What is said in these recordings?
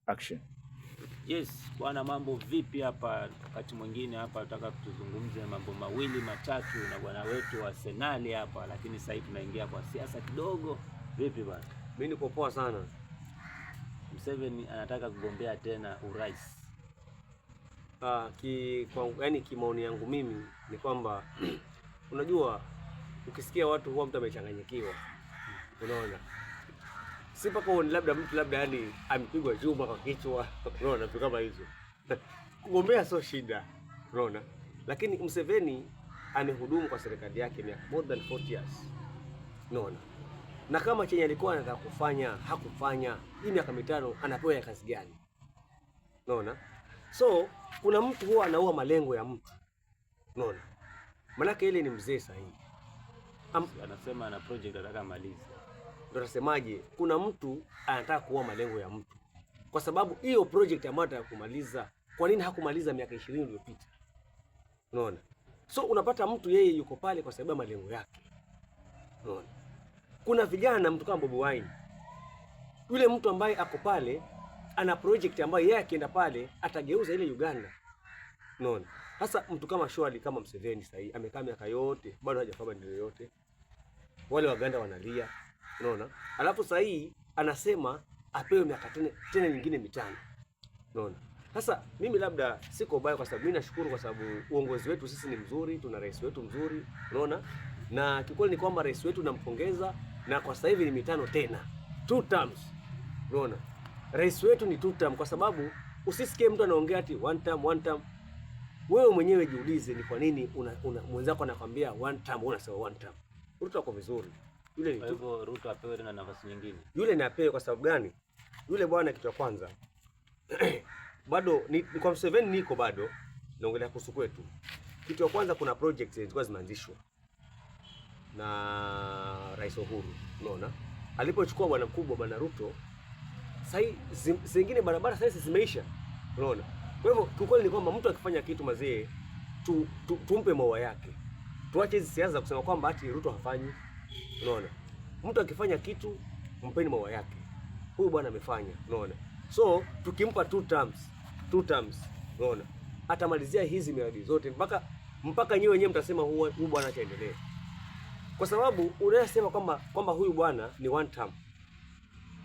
Action. Yes, bwana, mambo vipi hapa? Wakati mwingine hapa nataka tuzungumze mambo mawili matatu na bwana wetu wa Arsenal hapa, lakini sasa hivi tunaingia kwa siasa kidogo. Vipi bwana? Mimi niko poa sana. Museveni anataka kugombea tena urais. Yaani kimaoni yangu mimi ni kwamba unajua ukisikia watu huwa mtu amechanganyikiwa. Unaona? Si mpaka uone labda mtu labda yani amepigwa chuma kwa kichwa. Unaona vitu kama hizo. Kugombea sio shida. Unaona? Lakini Museveni amehudumu kwa serikali yake miaka more than 40 years. Unaona? Na kama chenye alikuwa anataka kufanya hakufanya, hii miaka 5 anapewa ya kazi gani? Unaona? So kuna mtu huwa anaua malengo ya mtu. Unaona? Manake ile ni mzee sahihi. Anasema ana project anataka amalize. Ndio nasemaje, kuna mtu anataka kuua malengo ya mtu. Kwa sababu hiyo project ambayo anataka kumaliza, kwa nini hakumaliza miaka 20 iliyopita? Unaona? So unapata mtu yeye yuko pale kwa sababu ya malengo yake. Unaona? Kuna vijana, mtu kama Bobi Wine, yule mtu ambaye ako pale ana project ambayo yeye akienda pale atageuza ile Uganda. Unaona? Sasa mtu kama Shwali kama Museveni sasa hivi amekaa miaka yote bado hajafanya maendeleo yote. Wale Waganda wanalia. Unaona? Alafu sasa hii anasema apewe miaka tena nyingine 5. Unaona? Sasa mimi labda siko baya kwa sababu mimi nashukuru kwa sababu uongozi wetu sisi ni mzuri, tuna rais wetu mzuri, unaona? Na kikweli ni kwamba rais wetu nampongeza, na kwa sasa hivi ni 5 tena. 2 terms. Unaona? Rais wetu ni 2 term kwa sababu usisikie mtu anaongea ati one term, one term. Wewe mwenyewe jiulize ni kwa nini una mwenzako anakwambia one term, wewe unasema one term. Ruto ako vizuri. Yule ni Kwa hivyo Ruto apewe tena nafasi nyingine. Yule ni apewe kwa sababu gani? Yule bwana kitu ya kwanza bado ni kwa Museveni niko bado naongelea kuhusu kwetu. Kitu ya kwanza kuna projects zilikuwa zimeanzishwa na Rais Uhuru, unaona? Alipochukua bwana mkubwa bwana Ruto, sasa zingine barabara sasa zimeisha, unaona? Kwa hivyo kiukweli ni kwamba mtu akifanya kitu mazee tumpe maua yake. Tuache hizi siasa za kusema kwamba ati Ruto hafanyi. Unaona? Mtu akifanya kitu mpeni maua yake. Huyu bwana amefanya, unaona? So tukimpa 2 terms, 2 terms, unaona? Atamalizia hizi miradi zote mpaka nyewe wenyewe mtasema huyu bwana achaendelee. Kwa sababu unayesema kwamba huyu bwana ni one term.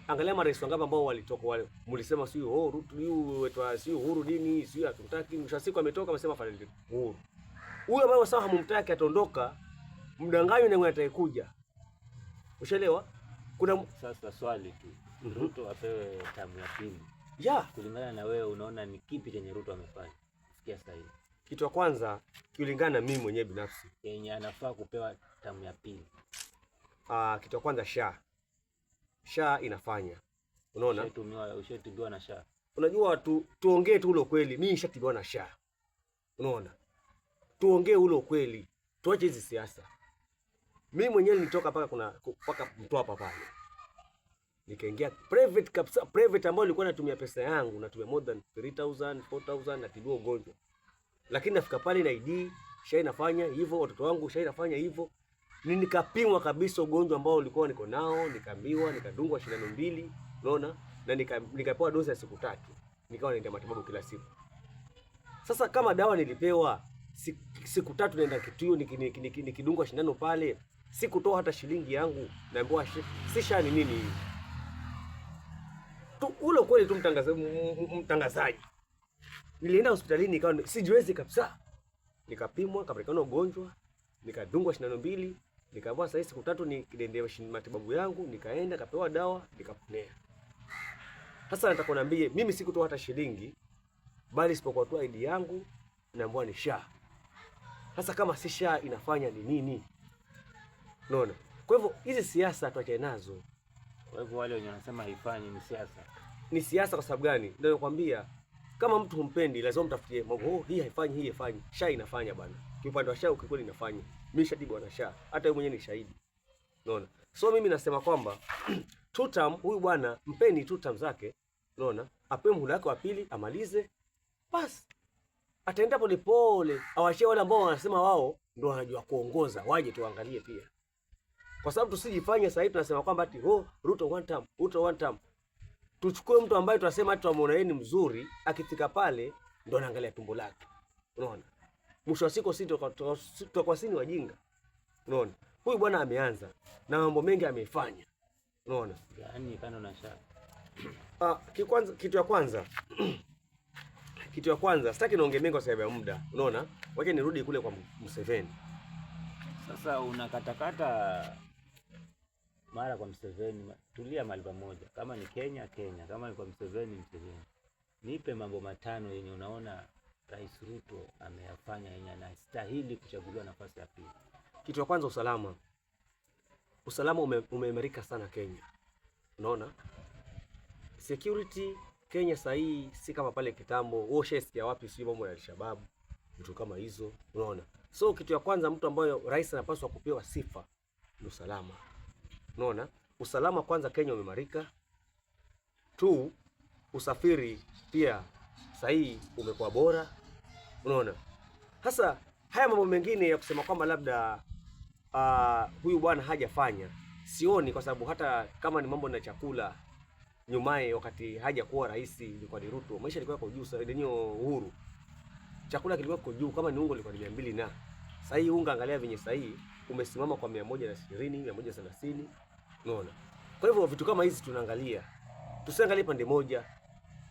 Angalia marais wangapi ambao walitoka wale. Mlisema sio oh Ruto huyu wetu sio Uhuru nini, sio hatumtaki. Mwisho wa siku ametoka amesema afadhali Uhuru. Huyu ambaye sasa hamumtaki ataondoka, mdanganywe na mwenye atakayekuja. Ushaelewa? Kuna sasa swali tu. Ruto apewe tamu ya pili. Yeah. Kulingana na wewe unaona ni kipi chenye Ruto amefanya kufikia sasa hivi? Kitu cha kwanza kulingana na mimi mwenyewe binafsi yenye anafaa kupewa tamu ya pili. Kitu cha kwanza SHA. SHA inafanya. Unaona? Ushatumiwa na SHA. Unajua tuongee tu ule ukweli. Mimi nishatibiwa na SHA. Unaona? Tuongee ule ukweli. Tuache hizi siasa. Mimi mwenyewe nilitoka mpaka Mtwapa pale. Nikaingia private kabisa, private ambayo nilikuwa natumia pesa yangu, natumia more than 3000, 4000 natibiwa ugonjwa. Lakini nafika pale na ID, SHA inafanya hivyo, watoto wangu SHA inafanya hivyo. Ni nikapimwa kabisa ugonjwa ambao ulikuwa niko nao, nikaambiwa, nikadungwa sindano 2, unaona? Na nikapewa dozi ya siku 3. Nikawa naenda matibabu kila siku. Sasa kama dawa nilipewa siku 3 naenda kituo nikidungwa sindano pale, sikutoa hata shilingi yangu, naambiwa si SHA ni nini hii? Tu ule kweli tu mtangazaji. Nilienda hospitalini nikawa sijiwezi kabisa. Nikapimwa, nikapatikana ugonjwa, nikadungwa sindano 2, nikaambiwa sasa siku 3 niende matibabu yangu, nikaenda nikapewa dawa, nikaponea. Sasa nataka niambie mimi sikutoa hata shilingi, bali isipokuwa tu ID yangu naambiwa ni SHA. Sasa kama si SHA inafanya ni nini? Unaona? Kwa hivyo hizi siasa tuache nazo. Kwa hivyo wale wenye wanasema haifanyi ni siasa. Ni siasa kwa sababu gani? Ndio nakwambia kama mtu humpendi lazima mtafutie mambo, oh, hii haifanyi, hii haifanyi. SHA inafanya bana. Kiupande wa SHA ukikweli inafanya. Mimi shahidi bwana SHA. Hata yeye mwenyewe ni shahidi. Unaona? So mimi nasema kwamba 2 term huyu bwana mpeni 2 term zake. Unaona? Apewe muhula wake wa pili amalize. Bas. Ataenda pole pole. Awachie wale ambao wanasema wao ndio wanajua kuongoza, waje tuangalie pia. Kwa sababu tusijifanye sasa hivi tunasema kwamba ati oh Ruto one term, Ruto one term. Tuchukue mtu ambaye tunasema tunamuona yeye ni mzuri, akifika pale ndo anaangalia tumbo lake. Unaona? Mwisho wa siku sisi tutakuwa sisi ni wajinga. Unaona? Huyu bwana ameanza na mambo mengi amefanya. Unaona? Yaani kando na SHA. Ah, kikwanza, kitu ya kwanza kitu ya kwanza sitaki niongee mengi kwa sababu ya muda. Unaona? Wacha nirudi kule kwa Museveni. Sasa unakatakata mara kwa Museveni, tulia mahali pamoja. Kama ni Kenya, Kenya. Kama ni kwa Museveni, Museveni. Nipe mambo matano yenye unaona Rais Ruto ameyafanya yenye anastahili kuchaguliwa nafasi ya pili. Kitu ya kwanza, usalama. Usalama umeimarika sana Kenya. Unaona? Security Kenya sasa hii si kama pale kitambo. Wewe ushaisikia wapi sio mambo ya Alshabab, vitu kama hizo, unaona? So kitu ya kwanza mtu ambayo rais anapaswa kupewa sifa ni usalama. Unaona? Usalama kwanza Kenya umeimarika. Tu usafiri pia sasa hii umekuwa bora. Unaona? Sasa haya mambo mengine ya kusema kwamba labda huyu bwana hajafanya sioni, kwa sababu hata kama ni mambo na chakula nyumaye, wakati hajakuwa rais ilikuwa ni Ruto, maisha ilikuwa yako juu sana, yenyewe Uhuru chakula kilikuwa kiko juu, kama ni unga ilikuwa ni 200 na sasa hii unga angalia venye sasa hii umesimama kwa 120, 130, unaona. Kwa hivyo vitu kama hizi tunaangalia, tusiangalie pande moja,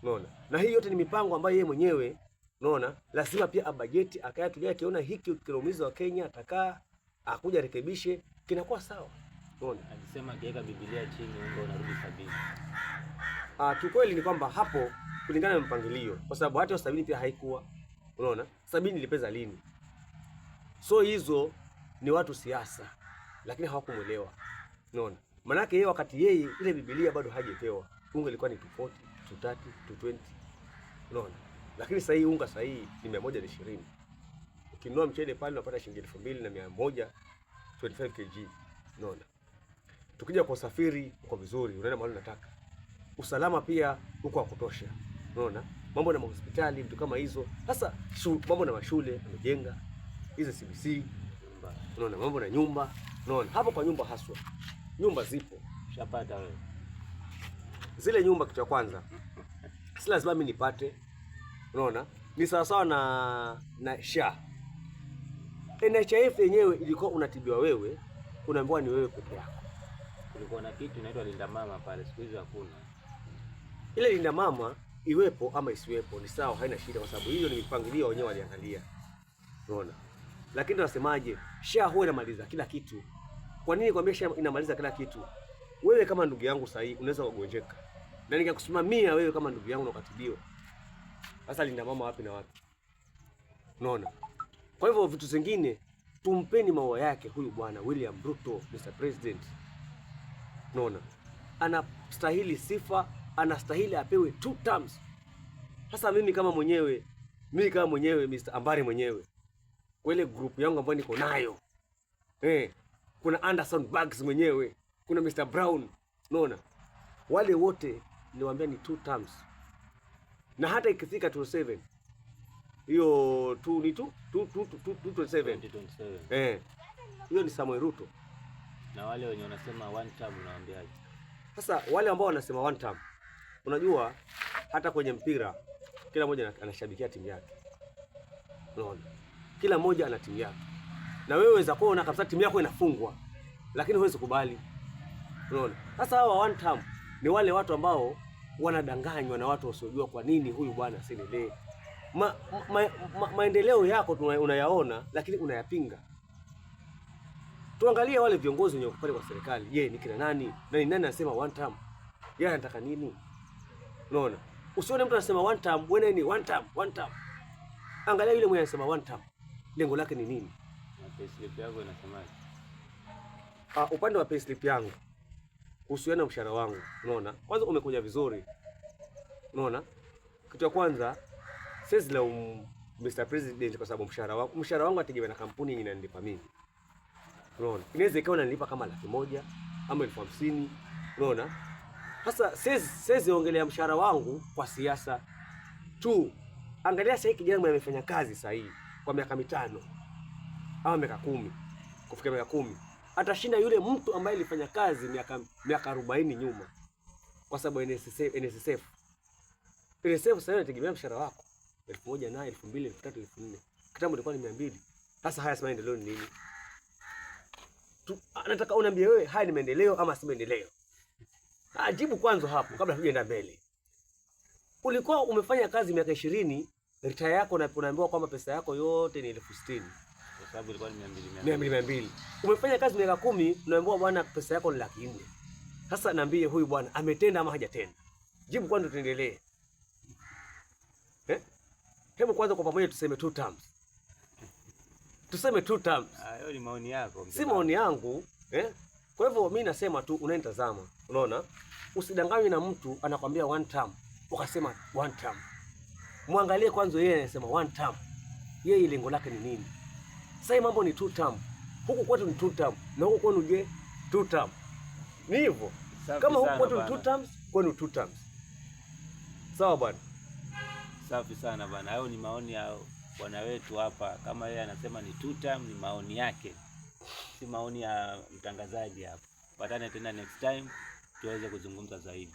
unaona. Na hii yote ni mipango ambayo yeye mwenyewe, unaona, lazima pia abajeti akaya tulia, akiona hiki kinaumiza wa Kenya atakaa akuja rekebishe, kinakuwa sawa, unaona. Alisema akiweka Biblia chini unga unarudi 70. Ah, kiukweli ni kwamba hapo kulingana na mpangilio, kwa sababu hata hiyo 70 pia haikuwa, unaona, 70 ilipeza lini? So hizo ni watu siasa, lakini hawakumuelewa, unaona. Manake yeye wakati yeye ile Biblia bado hajapewa, unga ilikuwa ni 240, 230, 220, unaona. Lakini sasa hii unga sasa hii ni 120. Ukinunua mchele pale unapata shilingi 2125 kg, unaona. Tukija kwa usafiri uko vizuri, unaenda mahali unataka. Usalama pia uko wa kutosha, unaona. Mambo na mahospitali vitu kama hizo. Sasa mambo na mashule amejenga hizo CBC, Nyumba. unaona, mambo na nyumba, unaona. Hapo kwa nyumba haswa, nyumba zipo Ushapata wewe. zile nyumba. Kitu ya kwanza si lazima mimi nipate, unaona, ni sawasawa na SHA. NHIF yenyewe ilikuwa unatibiwa wewe, unaambiwa ni wewe peke yako. Kulikuwa na kitu inaitwa Linda Mama pale, siku hizi hakuna. Ile Linda Mama iwepo ama isiwepo ni sawa, haina shida, kwa sababu hiyo ni mipangilio wenyewe waliangalia, unaona. Lakini tunasemaje, SHA huwa inamaliza kila kitu. Kwa nini kwambia SHA inamaliza kila kitu? Wewe kama ndugu yangu sahii unaweza kugonjeka na nikakusimamia wewe kama ndugu yangu na ukatibiwa. Sasa Linda Mama wapi na wapi? Unaona? Kwa hivyo vitu zingine tumpeni maua yake huyu bwana William Ruto, Mr President. Unaona? Anastahili sifa, anastahili apewe 2 terms. Sasa mimi kama mwenyewe, mimi kama mwenyewe Mr Ambari mwenyewe, kwa ile group yangu ambayo niko nayo, kuna Anderson Bags mwenyewe, kuna Mr Brown, unaona? Wale wote niliwaambia ni 2 terms. Na hata ikifika 27 hiyo 2 ni 2 2 2 2 27. 2027. Hiyo ni Samuel Ruto. Na wale wenye wanasema one term unawaambiaje? Sasa wale ambao wanasema one term, unajua hata kwenye mpira kila mmoja anashabikia timu yake. Unaona? Kila mmoja ana timu yake. Na wewe waweza kuona kabisa timu yako inafungwa, lakini huwezi kubali. Unaona? Sasa hawa one term ni wale watu ambao wanadanganywa na watu wasiojua kwa nini huyu bwana asiendelee. Maendeleo yako unayaona lakini unayapinga. Tuangalie wale viongozi wenye pale kwa serikali. Je, ni kina nani? Na ni nani anasema one term? Yeye anataka nini? Unaona? Usione mtu anasema one term, wewe ni one term, one term. Angalia yule mwenye anasema one term. Lengo lake ni nini? Na payslip yako inasemaje? Upande wa payslip yangu kuhusiana na mshahara wangu, unaona? Kwanza umekuja vizuri. Unaona? Kitu ya kwanza siwezi laumu Mr President kwa sababu mshahara wangu ategemea na kampuni yenye inanilipa mimi. Unaona? Inaweza ikawa inanilipa kama 100,000 ama 50,000. Unaona? Sasa siwezi ongelea mshahara wangu kwa siasa tu. Angalia sasa kijana mwenye amefanya kazi sasa hii kwa miaka 5 ama miaka 10, kufika miaka 10, atashinda yule mtu ambaye alifanya kazi miaka 40 nyuma. Kwa sababu NSSF, NSSF, NSSF sasa inategemea mshahara wako 1000 na 2000, 3000, 4000. Kitambo ilikuwa ni 200. Sasa haya si maendeleo ni nini? Nataka uniambie wewe, haya ni maendeleo ama si maendeleo? Ah, jibu kwanza hapo kabla hatujaenda mbele. Ulikuwa umefanya kazi miaka 20, retire yako na unaambiwa kwamba pesa yako yote ni 60,000. Kwa sababu ilikuwa ni 200. 200, 200. Umefanya kazi miaka 10, unaambiwa bwana pesa yako ni 400,000. Sasa niambie, huyu bwana ametenda ama hajatenda? Jibu kwanza tuendelee. Eh? Hebu kwanza kwa pamoja tuseme two terms. Tuseme two terms. Hayo ni maoni yako. Si maoni yangu, eh? Kwa hivyo mimi nasema tu unanitazama, unaona? Usidanganywe na mtu anakwambia one term, ukasema one term. Muangalie kwanza yeye anasema one term. Yeye lengo lake ni nini? Sasa mambo ni two term. Huku kwetu ni two term na huku kwenu je, two term? Ni hivyo. Kama huku kwetu ni two terms, kwenu two terms. Sawa bwana. Safi sana bwana. Hayo ni maoni ya bwana wetu hapa. Kama yeye anasema ni two term, ni maoni yake, si maoni ya mtangazaji hapa. Patane tena next time tuweze kuzungumza zaidi.